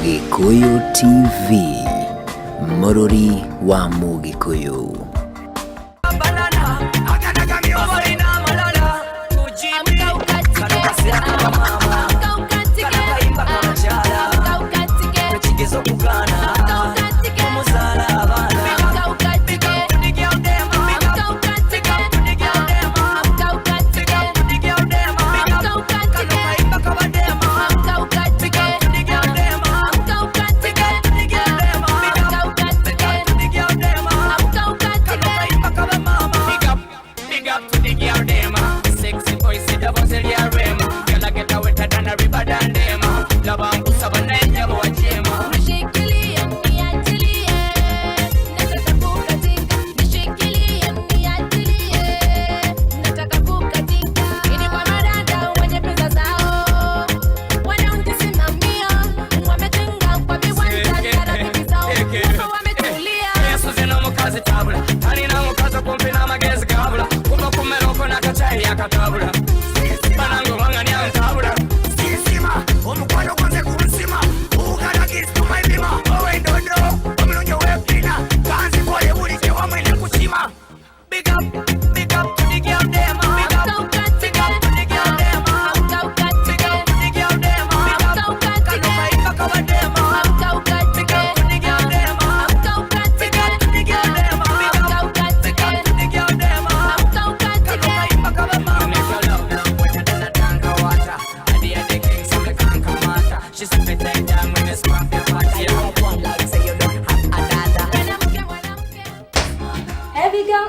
Gĩkũyũ TV, mũrũri wa Mũgĩkũyũ.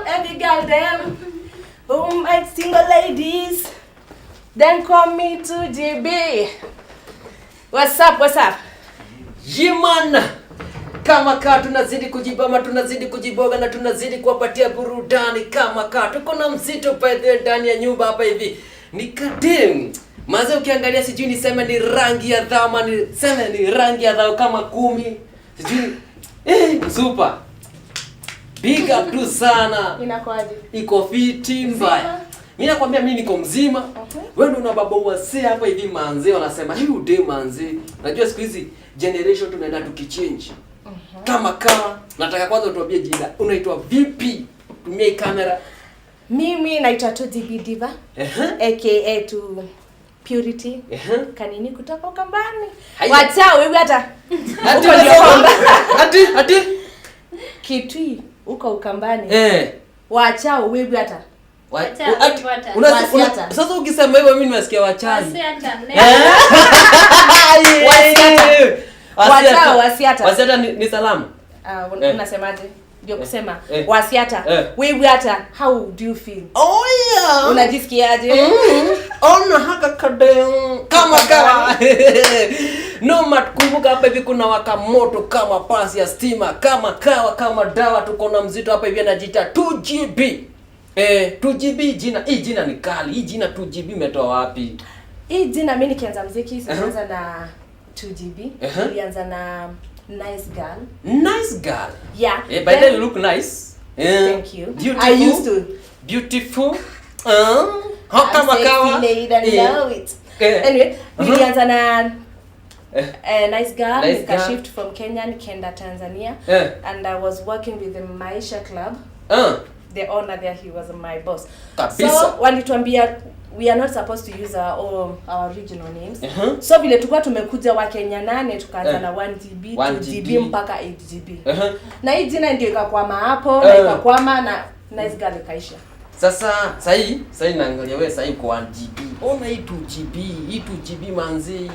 Every girl, them, whom my single ladies, then call me 2GB. What's up, what's up? Yiman, kama kaa tunazidi kujibama, tunazidi kujiboga na tunazidi kuwapatia burudani kama kaa. Tuko na mzito by the way ndani ya nyumba hapa hivi. Ni Kadim. Maze ukiangalia sijui niseme ni rangi ya dhama, niseme ni rangi ya dhao kama 10. Sijui super. Big up tu sana. Inakuaje? Iko fiti mbaya. Mimi nakwambia mimi niko mzima. Wewe ndio unababa uwase hapa hivi manze wanasema hii ude manze. Najua siku hizi generation tunaenda tukichange. Kama kama nataka kwanza utuambie jina. Unaitwa vipi? Tumia hii kamera. Mimi naitwa 2GB Diva. AKA to Purity. Kanini kutoka Ukambani. Wacha wewe hata. Ati ati ati Kitui uko Ukambani. Wacha wewe hata. Sasa ukisema hivyo mimi nimesikia wachani. Wasiata. Wasiata. Wasiata ni salamu. Unasemaje? Ndio kusema wasiata. Wewe hata how do you feel? Oh yeah. Unajisikiaje? Ona haka kadem kama kama. No kumbuka hapa hivi kuna waka moto kama pasi ya stima, kama kawa kama dawa. Tuko na mzito hapa hivi anajiita 2GB. 2GB jina, hii jina ni kali. Hii jina 2GB umetoa wapi? Hii jina mimi nikianza muziki sikuanza na 2GB. Nilianza na Nice Girl. Nice Girl. Yeah. By then you look nice. Thank you. Beautiful. I used to. Beautiful. Kama kawa. Know it. Anyway, nilianza na Nice Girl. Nika shift from Kenya nikaenda Tanzania. And I was working with the Maisha Club. The owner there, he was my boss. Kabisa. So walituambia we are not supposed to use our original names. So vile tulikuwa tumekuja wa Kenya 8 tukaanza na 1GB, 2GB mpaka 8GB. Na hii jina ndio ikakwama hapo na ikakwama na Nice Girl ikaisha. Sasa sahi naangalia wewe sahi uko 1GB. Ona hii 2GB, hii 2GB manzi.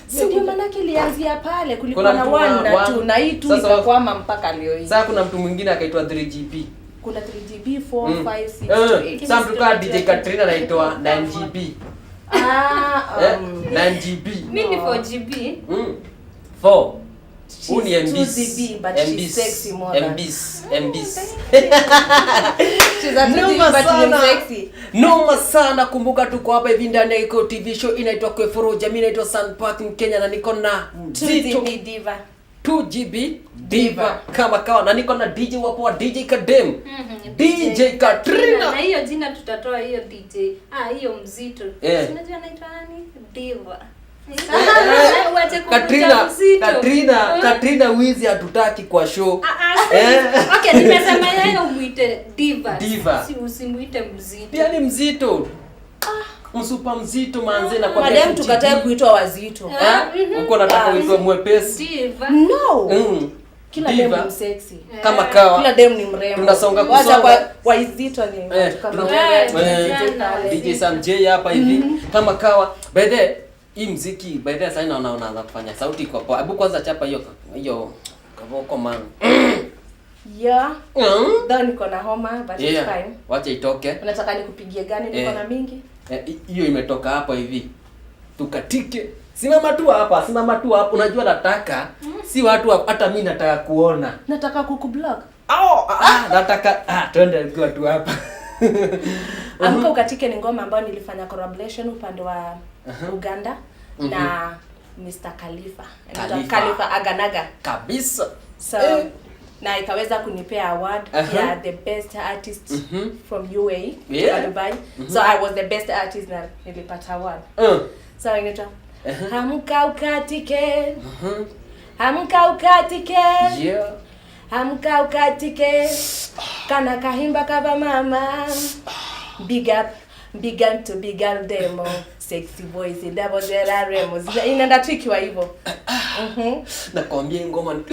Si ndio maana ilianzia pale kulikuwa na 1 na 2 na hii 2 ikakwama mpaka leo hii. Sasa kuna mtu mwingine akaitwa 3GB. Kuna 3GB, 4, 5, 6, 8. Sasa mtu kama DJ Katrina anaitwa 9GB. 9GB. Mimi ni 4GB. 4. Huu ni MBs. 2GB but she's sexy more than MBs. MBs. She's a 2GB but she's sexy. Noma sana. Kumbuka tuko hapa hivi ndani ya Gikuyu TV show inaitwa Kwefuru. Jamii inaitwa Sun Park Kenya na niko na 2GB Diva. 2GB Diva kama kawa na niko na DJ wapo wa DJ Kadem. DJ Katrina. Na hiyo jina tutatoa hiyo DJ. Ah, hiyo mzito. Unajua anaitwa nani? Diva. Wache kumwita mzito. Katrina wizi hatutaki kwa show. Okay, nimesema yeye umuite diva. Diva. Si usimuite mzito. Pia ni mzito. Msupa mzito manze na kwa Madam, tukatae kuitwa wazito. Uko nataka uitwe mwepesi. Diva. No. Kila dem ni sexy. Kama kawa. Kila dem ni mrembo. Tunasonga Wacha kusonga. kwa wazito ni watu kama DJ Sam J hapa hivi kama kawa. By the way, hii muziki by the way sasa naona unaanza kufanya sauti kwa poa. Hebu kwanza chapa hiyo kavoko man. Yeah. Though niko na homa but it's fine. Wacha itoke. Unataka nikupigie gani? Niko na mingi. Hiyo imetoka hapa hivi. Tukatike. Simama tu hapa, simama tu hapa. Unajua nataka si watu hata mimi nataka kuona. Nataka kukublock. Nataka twende kwa tu hapa. Amka Ukatike ni ngoma ambayo nilifanya collaboration upande wa Uganda na Mr. Khalifa. Khalifa Aganaga. Kabisa. So na ikaweza kunipea award ya the best artist from UAE, Dubai. So I was the best artist na nilipata award. So inaitwa Amka Ukatike. Amka Ukatike. Yeah. Amka ukatike. Kana kahimba kaba mama. Big up, big up to big girl demo. Sexy voice, double zero remo. Inaenda tu ikiwa hivyo. Nakwambia ngoma ni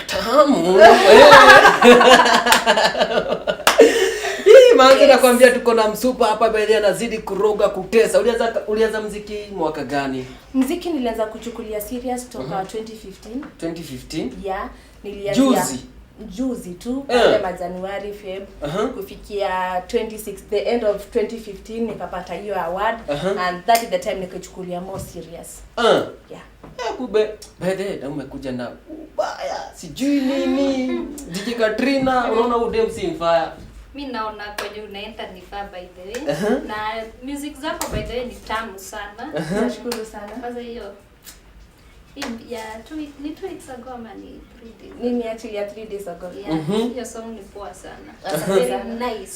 tamu. Hii maana nakwambia tuko na msupa hapa by the way anazidi kuroga kutesa. Ulianza muziki mwaka gani? Muziki nilianza kuchukulia serious toka 2015. 2015? Yeah, nilianza juzi tu pale Januari Feb kufikia 26 the end of 2015 nikapata hiyo award and that is the time nikachukulia more serious. Yeah. Kube by the way umekuja na ubaya sijui nini. DJ Katrina unaona udem si mfaya. Mimi naona kwenye unaenda ni faa by the way. Na music zako by the way ni tamu sana. Nashukuru sana. Kwanza hiyo ya 2 weeks ago ama ni 3 days. Nini actually 3 days ago. Yeah, hiyo song ni poa sana. Very nice.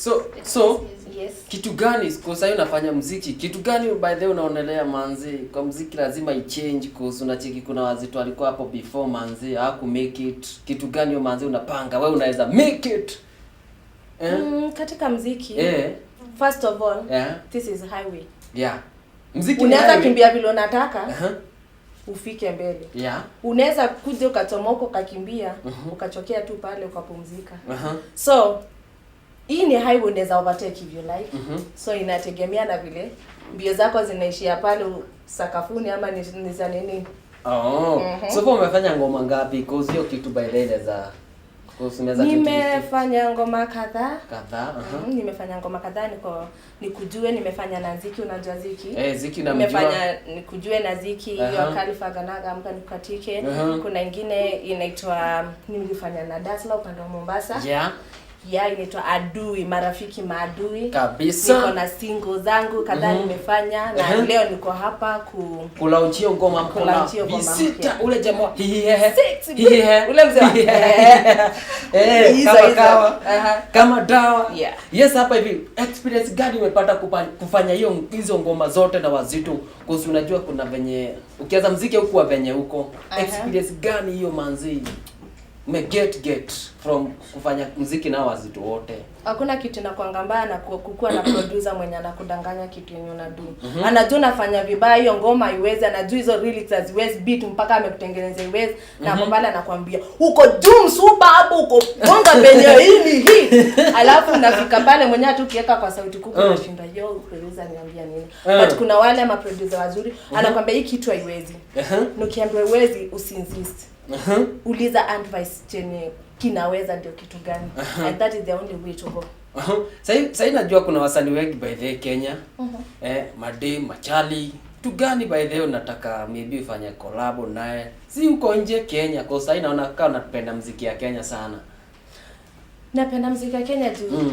So yes. Kitu gani kwa sasa unafanya muziki? Kitu gani by the way unaonelea manzi? Kwa muziki lazima i-change cause unacheki kuna wazito walikuwa hapo before manzi haku make it. Kitu gani manzi unapanga wewe unaweza make it? Katika muziki. First of all, this is highway. Yeah. Muziki unaweza kimbia vile unataka. Ufike mbele. Yeah. Unaweza kuja ukatomoka ukakimbia, ukachokea tu pale ukapumzika. So hii ni highway unaweza overtake if you like. So inategemea na vile mbio zako zinaishia pale sakafuni ama ni za nini. So umefanya ngoma ngapi? Cause hiyo kitu by the way za nimefanya ngoma kadhaa. Nimefanya ngoma kadhaa nikujue, nimefanya na Ziki, unajua Ziki? Ziki namjua. Nimefanya nikujue na Ziki, hiyo Khalifa Aganaga Amka Nikukatike. Kuna ingine inaitwa nilifanya na Dasla upande wa Mombasa. Yeah. Yeah, inaitwa Adui, marafiki maadui. Kabisa. Niko na single zangu kadhaa nimefanya na leo niko hapa kulaunchia ngoma mpya. Visita ule jamaa. Ule mzee. Kama kawa. Kama dawa. Yeah. Yes, hapa hivi experience gani umepata kufanya hiyo hizo ngoma zote na wazito? Cause unajua kuna venye ukianza muziki huko venye huko. Experience gani hiyo manzi? Me get from kufanya muziki na wazito wote. Hakuna kitu inakuanga mbaya na kukua na producer mwenye anakudanganya kitu yenye unadu. Anajua unafanya vibaya hiyo ngoma iweze, anajua hizo lyrics haziwezi beat mpaka amekutengeneza iweze na hapo pale anakuambia uko doom super hapo uko gonga penye hii ni hii. Alafu unafika pale mwenyewe tu ukiweka kwa sauti kubwa unashinda yo producer niambia nini. But kuna wale ma producer wazuri anakuambia hii kitu haiwezi. Na ukiambiwa iwezi usiinsist. Uliza advice chenye kinaweza ndio kitu gani. And that is the only way to go. Sasa najua kuna wasanii wengi by the way Kenya. Made, Machali, tu gani by the way unataka maybe ufanye collab naye? Si uko nje Kenya kwa sasa naona kama unapenda muziki ya Kenya sana. Napenda muziki ya Kenya juu.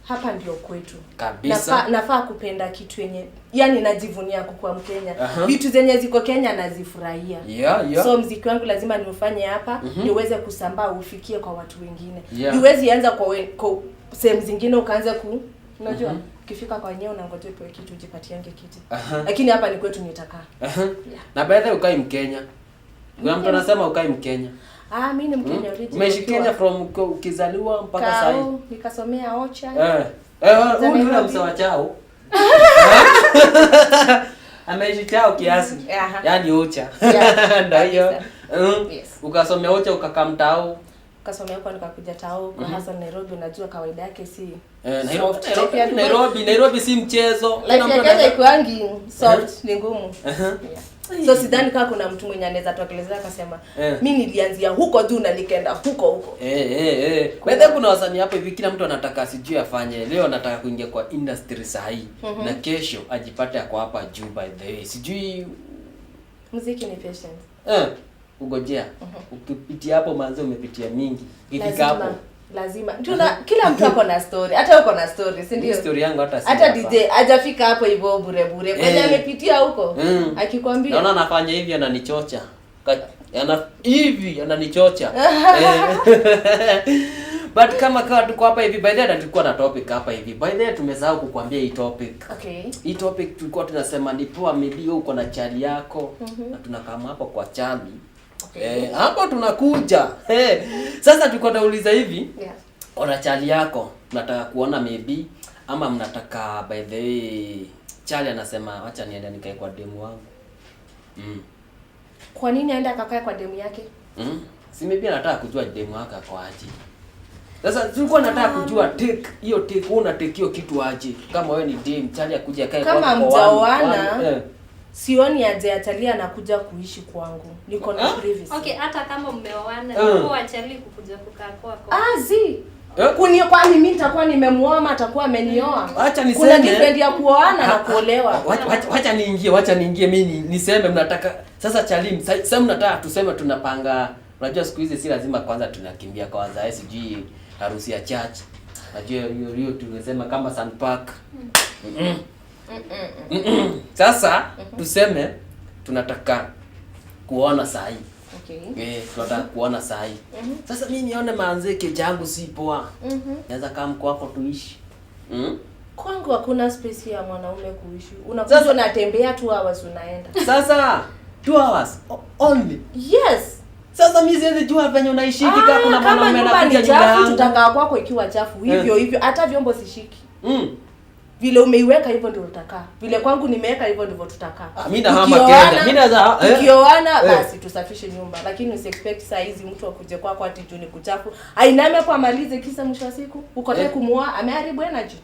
Hapa ndio kwetu. Kabisa. Nafaa kupenda kitu yenye yani najivunia kukuwa Mkenya. Vitu zenye ziko Kenya nazifurahia. Yeah, yeah. So muziki wangu lazima niufanye hapa niweze kusambaa ufikie kwa watu wengine. Yeah. Niwezi anza kwa sehemu zingine ukaanza ku unajua Ukifika kwa wenyewe unangoja upewe kitu, ujipatiange kiti. Lakini hapa ni kwetu, nitakaa. Yeah. Na by the way, ukai Mkenya. Kuna mtu anasema ukai Mkenya. Ah, mimi ni Mkenya original. Umeishi Kenya from ukizaliwa mpaka sasa hivi. Kau, nikasomea Ocha. Huyu ni yule Nairobi. msewa chao. Ameishi chao kiasi. Yaani Ocha. Yeah, Ndio hiyo. kabisa. Yes. Ukasomea Ocha ukakaa mtao. Kasomea huko nikakuja tao kwa hasa Nairobi, unajua kawaida yake si Nairobi, soft. Life ya Nairobi, Nairobi, Nairobi si mchezo. Kila Life mtu ya Kenya ikuangi soft, ni ngumu. Yeah. So sidhani kama kuna mtu mwenye anaweza tokelezea akasema mi nilianzia huko juu na nikaenda huko huko. By the way, kuna wasanii hapo hivi kila mtu anataka sijui afanye. Leo anataka kuingia kwa industry sahi na kesho ajipate ako hapa juu by the way. Sijui Muziki ni patience. Ugojea. Ukipitia hapo manze umepitia mingi. Ukifika hapo. Lazima. Tuna kila mtu ako na story. Hata uko na story, si ndio? Story yangu hata si Hata hapa. DJ hajafika hapo hivyo bure bure. Kwenye amepitia huko akikwambia. Naona anafanya hivi ananichocha. Hivi ananichocha. But kama kawa tuko hapa hivi, by the way tulikuwa na topic hapa hivi. By the way tumesahau kukuambia hii topic. Okay. Hii topic tulikuwa tunasema ni poa, maybe wewe uko na chali yako na tunakama hapo kwa chali. Okay. Hapo tunakuja. Sasa tulikuwa tunauliza hivi. Yeah. Ona chali yako, mnataka kuona maybe ama mnataka by the way chali anasema acha niende nikae kwa demu wangu. Kwa nini aende akakae kwa demu yake? Si maybe anataka kujua demu wake ako aje. Sasa tulikuwa nataka kujua take hiyo take, wewe una take hiyo kitu aje? Kama wewe ni dem, chali akuja akae Kama kwako kwa mjaoana, sioni aje atalia anakuja kuishi kwangu. Niko na privacy. Okay, hata kama mmeoana, kwa chali kukuja kukaa kwako. Ah, zi. Kuni kwa mimi nitakuwa nimemuoa ama atakuwa amenioa. Acha niseme. Kuna different ya kuoana na kuolewa. Wacha niingie mimi niseme mnataka sasa chali, sasa mnataka tuseme tunapanga. Unajua siku hizi si lazima kwanza tunakimbia kwanza, sijui harusi ya church. Unajua hiyo tumesema kama Sun Park. Sasa tuseme tunataka kuona sahi. Okay. Tunataka kuona sahi. Sasa mimi nione manze keja yangu si poa. Naweza kama kwako tuishi. Kwangu hakuna space ya mwanaume kuishi. Unakuja unatembea 2 hours unaenda. Sasa 2 hours only. Yes. Sasa mimi siwezi jua venye unaishi kama kuna mwanaume anakuja nyumba yangu. Tutakaa kwako ikiwa chafu hivyo hivyo, hata vyombo sishiki. Vile umeiweka hivyo ndio utakaa. Vile kwangu nimeweka hivyo ndivyo tutakaa. Mimi na hama Kenya. Mimi naweza tukioana basi tusafishe nyumba, lakini usi expect saa hizi mtu akuje kwako ati juu ni kuchafu. Ainame hapo amalize kisa mwisho wa siku. Uko tayari kumuoa, ameharibu energy.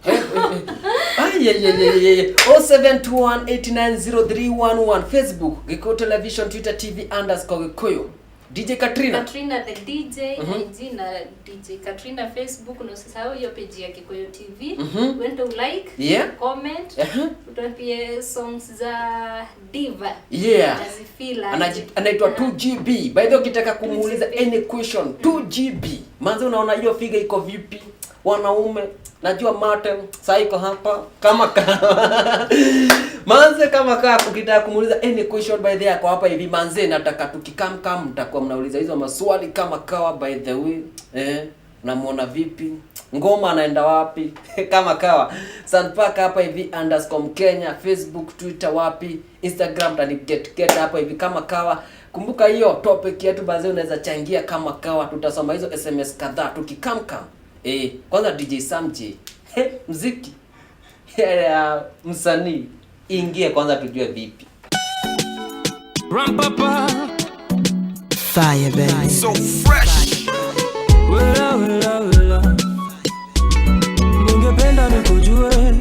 Ay 0721890311 Facebook, Gikuyu Television, Twitter TV _Gikuyu. DJ Katrina. Katrina the DJ, IG na DJ Katrina Facebook, na usisahau hiyo page ya Gikuyu TV. Wende like, comment, utuambie songs za Diva. Yeah. Utazifeel. Anaitwa 2GB. By the way, ukitaka kumuuliza any question, 2GB. Manze unaona hiyo figure iko vipi? Wanaume, najua mate sasa iko hapa kama manze kama kaa ukitaka kumuuliza any question by the way kwa hapa hivi manze, nataka tukikam kam mtakuwa mnauliza hizo maswali kama kawa by the way. Namuona vipi? Ngoma anaenda wapi? Kama kawa. Sanpaka hapa hivi _Mkenya, Facebook, Twitter wapi? Instagram tani get hapa hivi kama kawa. Kumbuka hiyo topic yetu baze, unaweza changia kama kawa, tutasoma hizo SMS kadhaa tukikam kam. Kwanza DJ Sam J. Muziki. Msanii ingie kwanza tujue vipi. Rampapa. Fire baby. So fresh. Wela wela wela. Ningependa nikujue,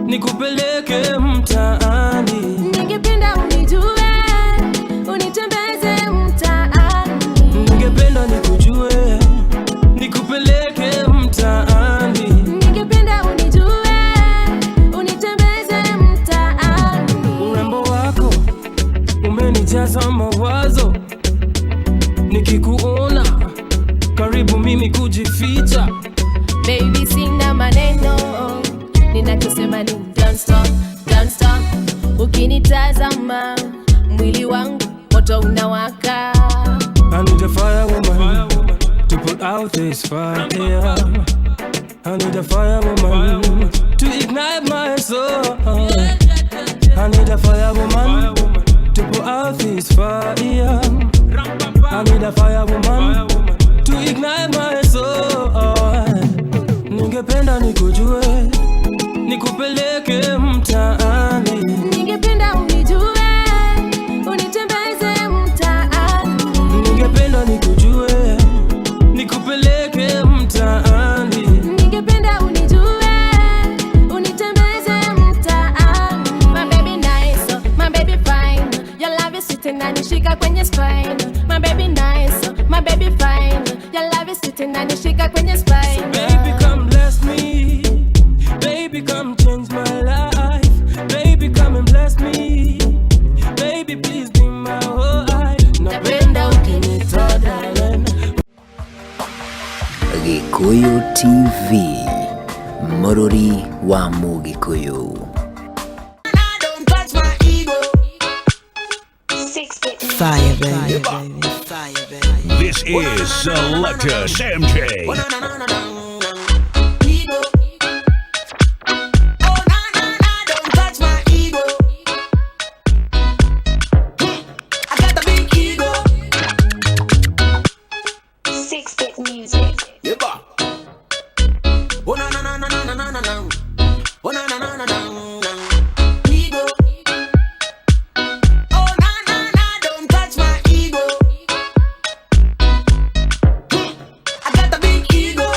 nikupeleke mtaani. Ningependa unijue, unitembeze mtaani. Ningependa nikujue, nikupeleke mtaani. Ningependa unijue, unitembeze mtaani. Urembo wako umenijaza mawazo, nikikuona karibu mimi kujificha. Baby sina maneno, ninachosema ni don't stop, don't stop. Ukinitazama mwili wangu moto unawaka. I need a fire woman to put out this fire. I need a fire woman to ignite my soul. I need a fire woman to put out this fire. I need a fire woman to ignite my soul. Ningependa nikujue, nikupeleke mtaani. Ningependa unijue, unitembeze mtaani. Ningependa nikujue, nikupeleke mtaani. Ningependa unijue, unitembeze mtaani. My baby nice, oh, my baby fine. Your love is sweet inanishika kwenye spine. My baby nice, oh, my baby fine. Your love is sweet inanishika kwenye spine. Baby come bless me, baby come change my life, baby come and bless me, baby please be my whole life. Napenda ukinita darling. Gikuyu TV, Mũrũri wa Mũgĩkũyũ. Fire, baby. Fire, baby. This is Selector Sam J. Ego. Oh, na, na, na, don't touch my ego. I got the big ego. 6-bit music. Yeah. Oh, na, na, na, na, na, na, na, na. Oh, na, na, na, na, na, na. Ego. Oh, na, na, na, don't touch my ego. I got the big ego.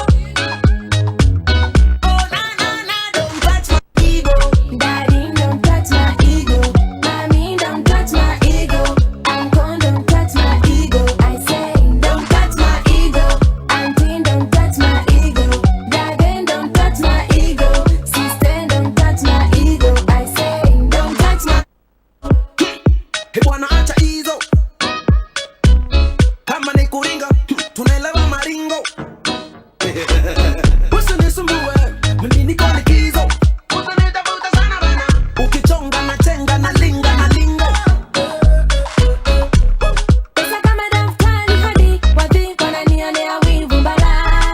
Oh, na, na, na, don't touch my ego. Daddy, don't touch my ego. Mommy, don't touch my ego. Uncle, don't touch my ego. I say, don't touch my ego. Auntie, don't touch my ego. Brother, don't touch my ego. Sister, don't touch my ego. I say, don't touch my. Hey, bwana acha hizo. Kama ni kuringa, tunaelewa maringo. Usinisumbue, mimi niko likizo. Utanitafuta sana bana. Ukichonga na chenga na linga na lingo. Pesa kama daftari hadi wadhi wananionea wivu bala.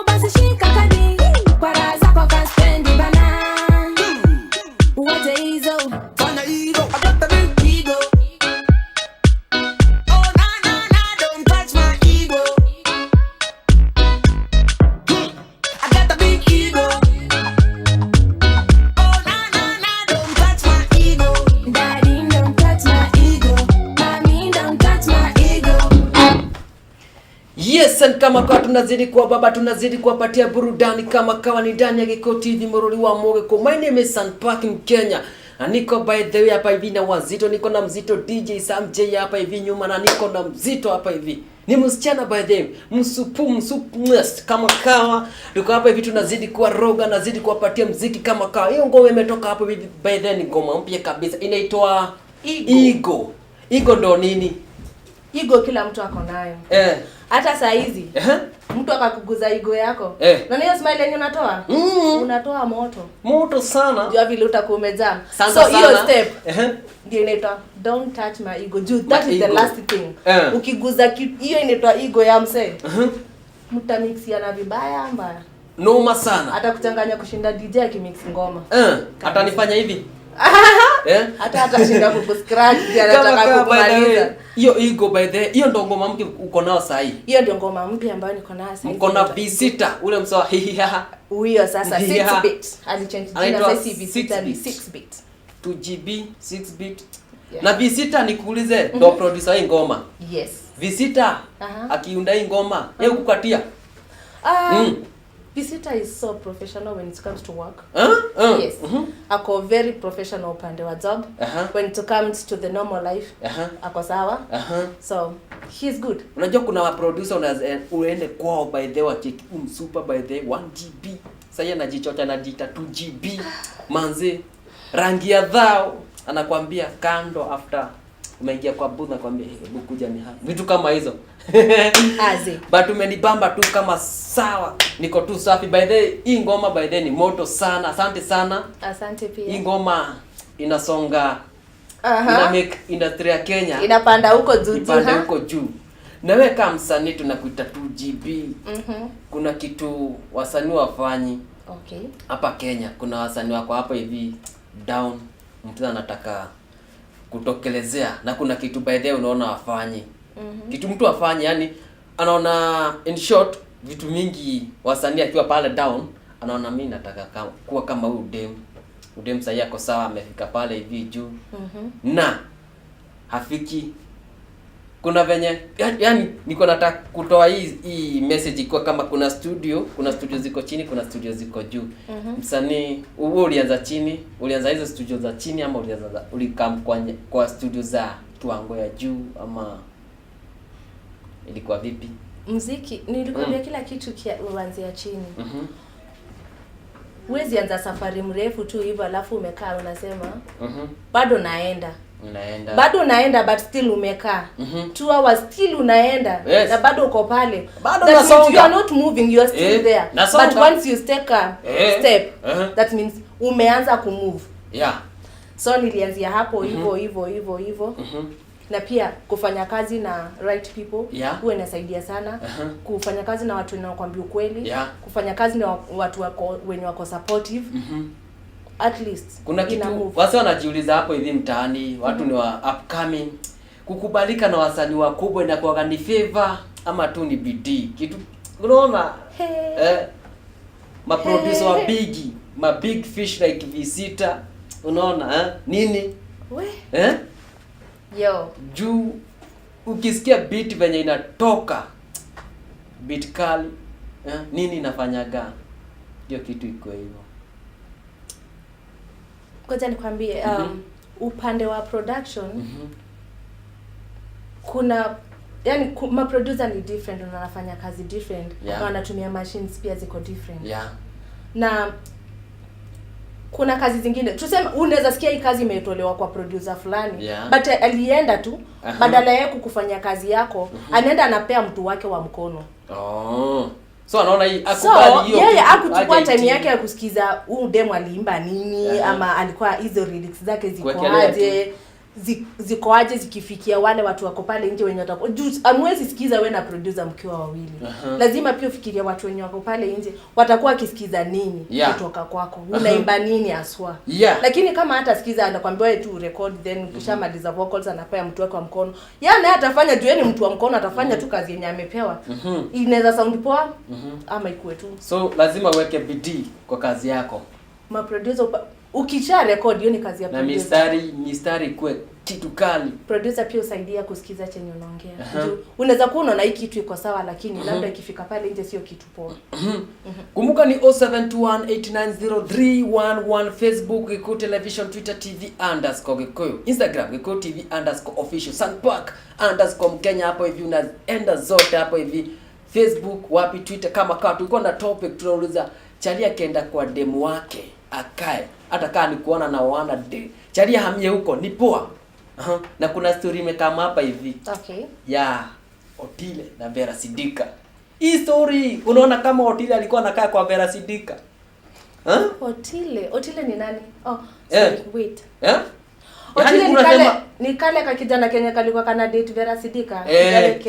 Basi shika kadi kwa raha zako kaspendi bana. Wache hizo. Fanya hivyo, I got the big ego. Oh, na, na, na, don't touch my ego. I got the big ego. Oh, na, na, na, don't touch my ego. Daddy, don't touch my ego. Mommy, don't touch my ego. Yes, and kama kawa tunazidi kuwa baba, tunazidi kuwapatia burudani kama kawa ni ndani ya Gikuyu TV, Mũrũri wa Mũgĩkũyũ. My name is San Park Mkenya. Na niko by the way hapa hivi na wazito, niko na mzito DJ Sam J hapa hivi nyuma na niko na mzito hapa hivi. Ni msichana by the way, msupu msupu mwest, kama kawa. Tuko hapa hivi tunazidi kuwa roga, nazidi kuwapatia mziki kama kawa. Hiyo ngoma imetoka hapo hivi by the way, ni ngoma mpya kabisa. Inaitwa Ego. Ego. Ego ndo nini? Ego kila mtu ako nayo. Hata saa hizi mtu akakuguza ego yako. Na hiyo smile yenye unatoa? Unatoa moto. Moto sana. Jua vile utakuwa umejaa. Sana So hiyo sana. step ndio inaitwa don't touch my ego. Juu that My is the ego. last thing. Ukiguza hiyo inaitwa ego ya msee. Mtamixiana vibaya mbaya. Noma sana. Atakuchanganya kushinda DJ akimix ngoma. Atanifanya hivi. Hata atashinda kukuscratch ndiye Kama anataka kama by the way, kukumaliza. hiyo ego by the way, hiyo ndo ngoma mpya uko nao saa hii. Hiyo ndio ngoma mpya ambayo niko nayo sasa. Mko na V6 ule msawa hihiha. Huyo sasa 6 Yeah. bit. Alichange jina Anaitwa sasa hivi 6 V6 ni bit. 6 bit. 2GB 6 bit. Yeah. Na V6 nikuulize ndo producer hii ngoma. Yes. V6 akiunda hii ngoma, yeye kukatia. V6 is so professional when it comes to work. Huh? Yes. Ako very professional upande wa job. When it comes to the normal life, ako sawa. So he's good. Unajua kuna wa producer unaweza uende kwao by the way cheki super by the 1 GB. Sasa yeye anajichocha anajiita 2 GB. Manze rangi ya dhao anakuambia kando after umeingia kwa booth nakwambia hebu kuja ni hapa. Vitu kama hizo. Azi. But umenibamba tu kama sawa. Niko tu safi by the way, hii ngoma by the way ni moto sana. Asante sana. Asante pia. Hii ngoma inasonga. Ina make industry ya Kenya Inapanda huko juu juu. ipande huko juu. Na wewe kama msanii tunakuita 2GB. Kuna kitu wasanii wafanyi. Okay. Hapa Kenya kuna wasanii wako hapa hivi down, mtu anataka kutokelezea na kuna kitu by the way unaona wafanyi. Kitu mtu afanye, yani anaona in short vitu mingi wasanii akiwa pale down anaona mimi nataka kuwa kama huyu dem. Udem sasa yako sawa, amefika pale hivi juu. Na hafiki. Kuna venye yani niko nataka kutoa hii message kwa kama kuna studio ziko chini, kuna studio ziko juu. Msanii wewe ulianza chini, ulianza hizo studio za chini ama ulianza ulikam kwa studio za kiwango ya juu ama ilikuwa vipi? Muziki nilikwambia kila kitu uanzia chini. Huwezi anza safari mrefu tu hivyo alafu umekaa unasema bado naenda. Bado unaenda but still umekaa. 2 hours still unaenda. Yes. Na bado uko pale. Bado that means you are not moving, you are still there. Nasonga. But once you take a step, that means umeanza kumove. Yeah. So nilianzia hapo hivyo hivyo hivyo hivyo. Na pia kufanya kazi na right people huwa inasaidia sana. Kufanya kazi na watu wanaokuambia ukweli, kufanya kazi na watu wako wenye wako supportive. At least kuna kitu wase wanajiuliza hapo hivi mtaani, watu ni wa upcoming, kukubalika na wasanii wakubwa inakuwa ni favor ama tu ni bidii? Kitu unaona ma producer wa big, ma big fish like V6, unaona nini? We. Yo. Juu ukisikia beat venye inatoka beat kali, nini inafanyaga? Hiyo kitu iko hivyo. Ngoja nikwambie, upande wa production kuna yani ma producer ni different na wanafanya kazi different, na wanatumia machines pia ziko different. Na kuna kazi zingine tuseme unaweza sikia hii kazi imetolewa kwa producer fulani, but alienda tu badala yake kukufanya kazi yako, anaenda anapea mtu wake wa mkono. So anaona hii akubali hiyo. Yeye hakuchukua time yake ya kusikiza huyu demo aliimba nini ama alikuwa hizo lyrics zake zikoaje, zikoaje zikifikia wale watu wako pale nje wenye watakuwa. Hamwezi sikiza wewe na producer mkiwa wawili. Lazima pia ufikirie watu wenye wako pale nje watakuwa wakisikiza nini kutoka kwako. Unaimba nini haswa? Lakini kama hata sikiza anakuambia wewe tu record then ukishamaliza vocals anapea mtu wake wa mkono. Yaani atafanya juu ni mtu wa mkono atafanya tu kazi yenye amepewa. Inaweza sound poa ama ikuwe tu. So lazima uweke bidii kwa kazi yako. Ma producer ukisha record hiyo ni kazi ya producer. Na mistari ikuwe kitu kali. Producer pia usaidia kusikiza chenye unaongea. Unaweza kuwa unaona hii kitu iko sawa lakini labda ikifika pale nje sio kitu poa. Kumbuka ni 0721890311 Facebook Gikuyu Television, Twitter TV _Gikuyu, Instagram Gikuyu TV _official, Sunpark _Mkenya hapo hivi unaenda zote hapo hivi. Facebook wapi, Twitter kama kama tulikuwa na topic tunauliza Chalia kenda kwa demu wake akae hata kaa ni kuona na wana de Chalia hamie huko ni poa. Na kuna story imekama hapa hivi. Okay. Ya Otile na Vera Sidika. Hii story unaona kama Otile alikuwa anakaa kwa Vera Sidika. Otile ni nani? Oh, sorry, wait. Otile Yaani ni kale ka kijana Kenya kalikuwa kana date Vera Sidika.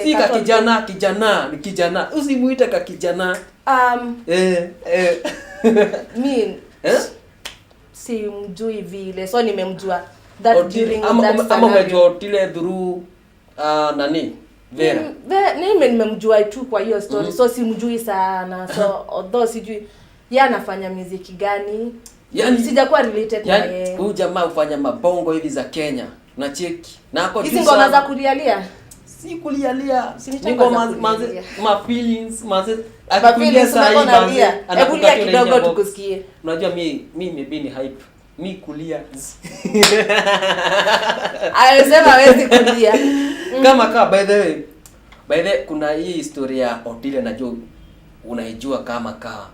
Si ka kijana, ni kijana. Usimuite ka kijana. Mi simjui vile. So nimemjua that Otile, during that scenario. Ama umejua Otile through nani? Vera. Mimi nimemjua tu kwa hiyo story. So simjui sana. So although sijui yeye anafanya muziki gani. Yani, sijakuwa related na yeye. Huyu jamaa hufanya mabongo hivi za Kenya. Na cheki. Na ako hizi ngoma za kulialia. Si kulialia. Ni ngoma ma feelings, akikulia saa hii manze. Hebu lia kidogo tukusikie. Unajua mi maybe ni hype. Mi kulia. Alisema hawezi kulia. Kama ka by the way kuna hii historia ya Otile najua unaijua kama ka.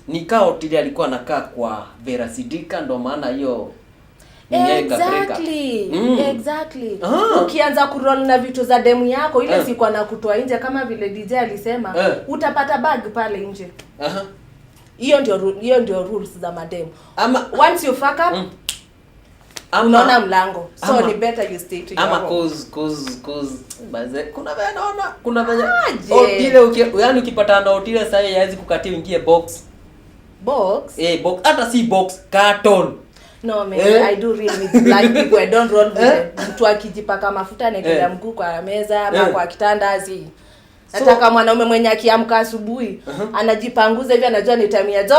Ni ka Otile alikuwa anakaa kwa Vera Sidika ndo maana hiyo. Exactly. Exactly. Ukianza kuroll na vitu za demu yako ile siku anakutoa nje kama vile DJ alisema utapata bag pale nje. Hiyo ndio rules za mademu. Ama once you fuck up Unaona mlango, so ni better you stay to your ama home. Cause baze kuna venye naona kuna venye Aje. Otile yaani ukipatana na Otile sasa yeye hawezi kukatia uingie box. Box? Eh, box, hata si box, carton. No man, Eh? I do real with black people. I don't roll with Eh? them. Mtu akijipaka mafuta anaekelea Eh. mguu kwa meza ama Eh. kwa kitanda zi. Nataka mwanaume mwenye akiamka asubuhi anajipanguza hivi, anajua ni time ya jo.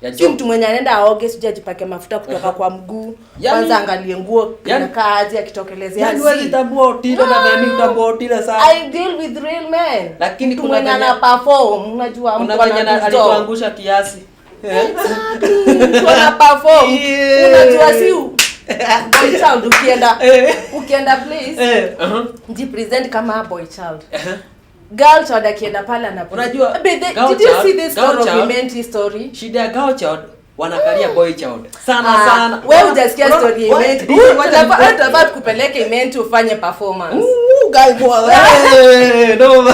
Ya Si job. mtu mwenye anaenda aoge, sijui ajipake mafuta kutoka kwa mguu. Kwanza angalie nguo inakaa aje akitokelezea. Yaani zi. huwezi tambua Otile na mimi utambua Otile sana. I deal with real men. Lakini mtu kuna mwenye venye ana perform, unajua kuna mtu venye ana do job. alituangusha kiasi. Exactly. Mtu ana perform. Yeah. Unajua si boy child ukienda place jipresent kama boy child. Girl child akienda pale ana Unajua, But girl did you child, see this girl story of child, Imenti story? Shida ya girl child wanakalia boy child sana sana. Wewe hujasikia story ya Imenti. Tunafaa tukupeleke Imenti ufanye performance. Ooh, guy boy. Eh, no.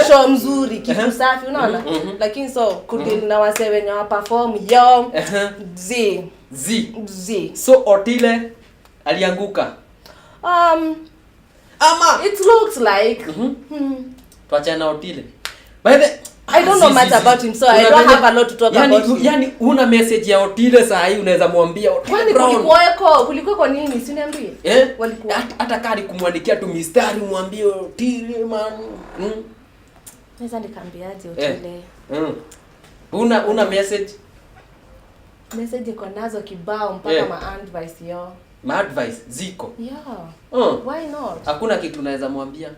Show mzuri, kitu safi, unaona? Lakini so kudeal na wasee wenye wa perform yo Z Z Z. So Otile alianguka. Ama it looks like Tuachane na Otile. By the I don't know much about him, so I don't have a lot to talk about him. Yani una message ya Otile saa hii unaweza mwambia Otile Kwani Brown. kulikuweko nini? Si niambie. Eh? Walikuwa. Hata kali kumwandikia tu mistari mwambie Otile man. Naweza nikaambiaje Otile? Una message? Message iko nazo kibao mpaka ma advice yo. Ma advice ziko. Yeah. Why not? Hakuna kitu unaweza mwambia.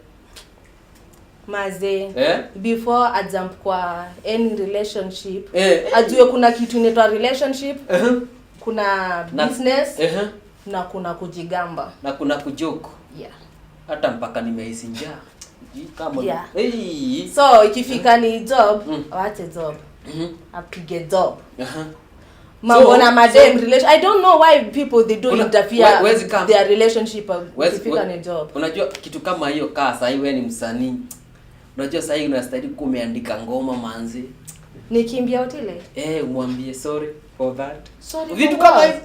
Maze, before a jump kwa any relationship, ajue kuna kitu inaitwa relationship, kuna business, na kuna kujigamba. Na kuna kujoke. Yeah. Hata mpaka nimehisi njaa. Kama Yeah. hey. So ikifika ni job, waache job. Apige job. Mambo na madem relation. I don't know why people they do interfere their relationship ikifika ni job. Unajua kitu kama hiyo kaa sasa wewe ni msanii. Unajua sasa hivi unastahili kuwa umeandika ngoma manzi. Nikimbia Otile? Umwambie sorry for that. Sorry. Vitu kama hivi.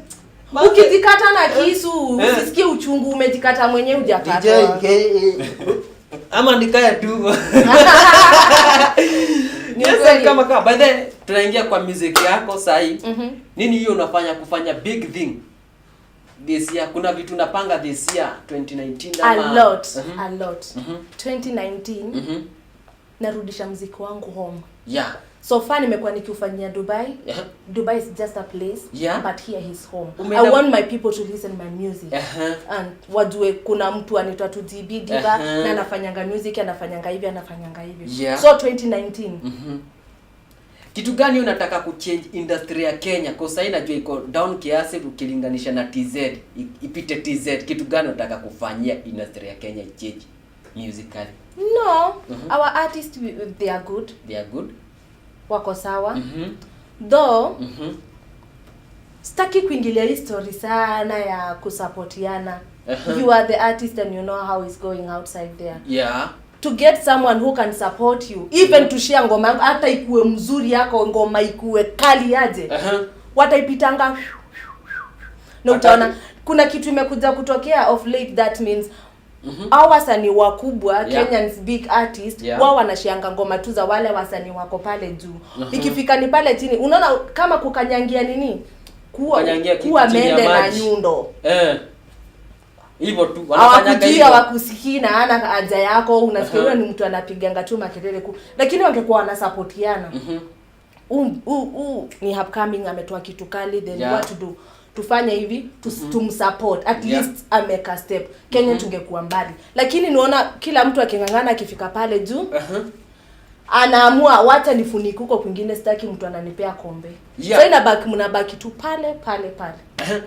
Ukijikata na kisu, usisikie uchungu, umejikata mwenyewe hujakatwa. Ama nikae tu. Yes, kama kama by the tunaingia kwa music yako sasa hii. Nini hiyo unafanya kufanya big thing this year? Kuna vitu unapanga this year 2019 ama? A lot, a lot. 2019 narudisha muziki wangu home. Yeah. So far nimekuwa nikiufanyia Dubai. Yeah. Dubai is just a place, yeah, but here is home. I want my people to listen my music. And wajue kuna mtu anaitwa 2GB Diva na anafanyanga music, anafanyanga hivi, anafanyanga hivi. Yeah. So 2019. Kitu gani unataka kuchange industry ya Kenya? Kwa sasa najua iko down kiasi ukilinganisha na TZ, ipite TZ. Kitu gani unataka kufanyia industry ya Kenya change musically? No, our artists they are good. They are good. Wako sawa. Though sitaki kuingilia hii story sana ya kusapotiana. You are the artist and you know how it's going outside there. Yeah. To get someone who can support you, even to share ngoma yako, hata ikuwe mzuri yako ngoma ikuwe kali aje. Wataipitanga na utaona kuna kitu imekuja kutokea of late, that means hao wasanii wakubwa, Kenyans big artist, wao wanashianga ngoma tu za wale wasanii wako pale juu. Ikifika ni pale chini, unaona kama kukanyangia nini? Kuwa mende na nyundo. Hivyo tu wanafanya hivyo. Hawakusikii na hana haja yako, unasikia huyo ni mtu anapiganga tu makelele ku. Lakini wangekuwa wanasapotiana. Ni upcoming ametoa kitu kali, then what to do? Tufanye hivi, tumsupport at least ameka step. Kenya tungekuwa mbali. Lakini niona kila mtu akingangana akifika pale juu, anaamua wacha nifunike huko kwingine, sitaki mtu ananipea kombe. So inabaki mnabaki tu pale pale pale.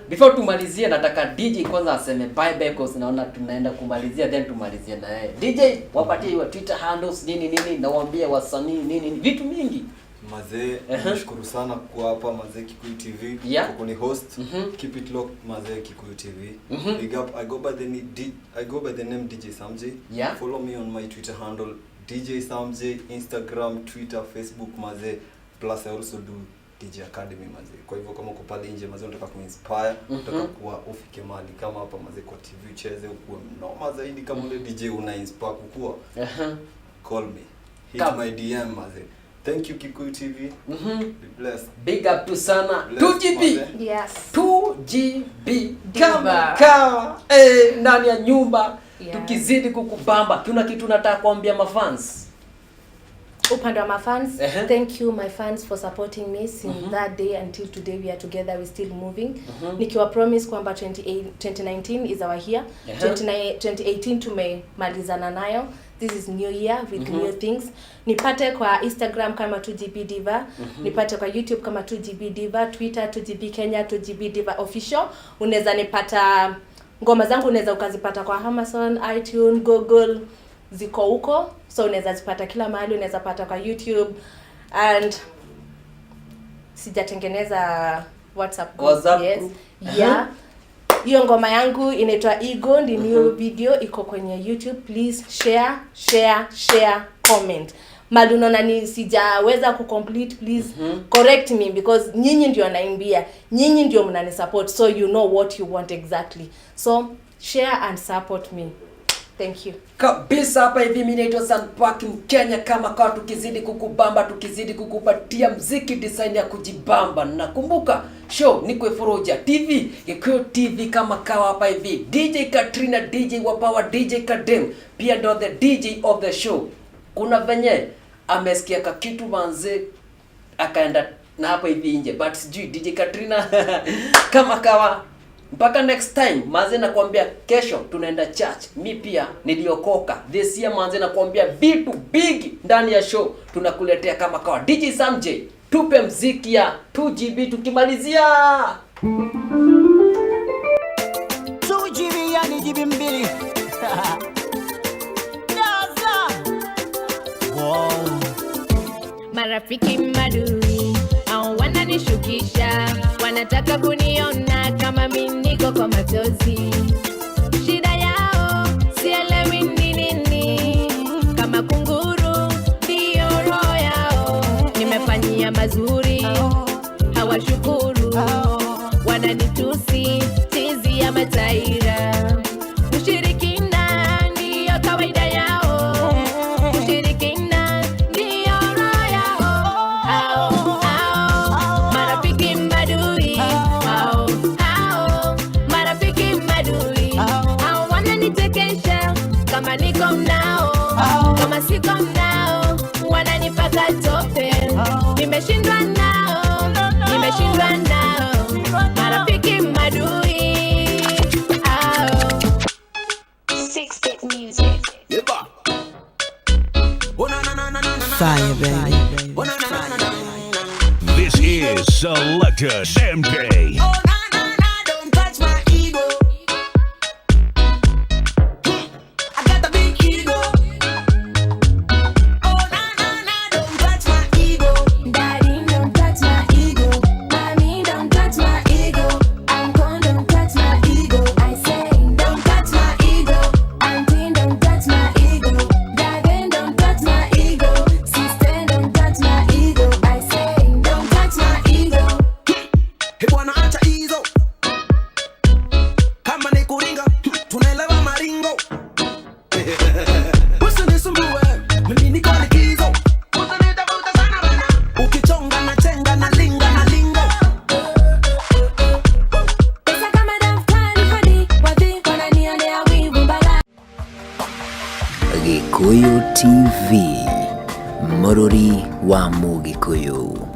Before tumalizie nataka DJ kwanza aseme bye bye, cause naona tunaenda kumalizia, then tumalizie na yeye. DJ, wapatie your Twitter handles nini nini na waambie wasanii nini nini vitu mingi. Mazee, nashukuru sana kuwa hapa Mazee Kikuyu TV, kwa kuni host. Keep it locked Mazee Kikuyu TV. Big up. I go by the name DJ Samjay. Yeah. Follow me on my Twitter handle DJ Samjay, Instagram, Twitter, Facebook Mazee. Plus I also do DJ Academy, mazee. Kwa hivyo kama uko pale nje, mazee, unataka kuinspire, unataka kuwa ufike mahali kama hapa, mazee, kwa TV ucheze, ukuwe mnoma zaidi kama ule DJ una inspire kukua, call me, hit Come. My DM, mazee. Thank you, Kikuyu TV. Be blessed. Big up tu sana. Blessed, 2GB. mazee. Yes. 2GB Diva. kama kawa, eh, ndani ya nyumba. Yeah. Tukizidi kukubamba, kuna kitu nataka kuambia mafans? Upande wa mafans, thank you, my fans, for supporting me since that day until today. We are together, we still moving. Nikiwa promise kwamba 28 2019 is our year. 29 2018 tumemalizana nayo. This is new year with new things. Nipate kwa Instagram kama 2GB Diva, nipate kwa YouTube kama 2GB Diva, Twitter 2GB Kenya, 2GB Diva Official. Unaweza nipata, ngoma zangu unaweza ukazipata kwa Amazon, iTunes, Google, ziko huko. So unaweza zipata kila mahali, unaweza pata kwa YouTube. And sijatengeneza WhatsApp group. WhatsApp Yes. group. Yeah, hiyo ngoma yangu inaitwa Ego, ndi new video iko kwenye YouTube. Please share, share, share, comment. Mali unaona ni sijaweza kucomplete, please correct me, because nyinyi ndio naimbia, nyinyi ndio mnanisupport, so you know what you want exactly. So share and support me. Thank you. Kabisa. Hapa hivi mimi naitwa Sanpak Mkenya, kama kawa, tukizidi kukubamba, tukizidi kukupatia mziki design ya kujibamba. Nakumbuka show ni Kwefuroja TV, Gikuyu TV, kama kawa. Hapa hivi DJ Katrina, DJ wa power, DJ Kadem pia ndo the DJ of the show. Kuna venye amesikia kakitu, manze, akaenda na hapo hivi nje, but sijui DJ Katrina. Kama kawa, mpaka next time, manze, nakwambia kesho tunaenda church. Mi pia niliokoka this year, manze, nakwambia vitu big ndani ya show tunakuletea kama kawa. DJ Sam J, tupe mziki ya 2GB tukimalizia. 2GB, yani GB mbili. Gaza. Wow. Marafiki madui au wananishukisha, wanataka kuniona kama mi niko kwa machozi. Shida yao sielewi ni nini, kama kunguru ndiyo roho yao. Nimefanyia mazuri hawashukuru, wananitusi chizi ya mataira. Ushirikina ndiyo kawaida yao, ushirikina ndiyo roho yao. Ao, ao, marafiki madui. Ao, ao, marafiki madui. Ao wananichekesha kama niko nao, kama siko nao wananipaka tope. Nimeshindwa nao, nimeshindwa nao, marafiki madui. Ao. Six Bit Music. Yeba. Oh na na na na na na. Fire, baby. Oh na na na na na. This is Selector Sam J. Oh na na na, don't touch my ego. I got the big ego. Oh na na na, don't touch my ego. Daddy, don't touch my ego. Mommy, don't touch my ego. Uncle, don't touch my ego. I say, don't touch my ego. Auntie, don't touch my ego. Daddy, don't touch my ego. Sister, don't touch my ego. I say, don't touch my ego. Hey bwana, acha hizo. Kama ni kuringa, tunaelewa maringo. Usinisumbue, mimi niko likizo. Utanitafuta sana bana. Ukichonga na chenga na linga na lingo. Pesa kama daftari hadi wadhi wananionea wivu mbala. Gikuyu TV, Mũrũri wa Mũgĩkũyũ.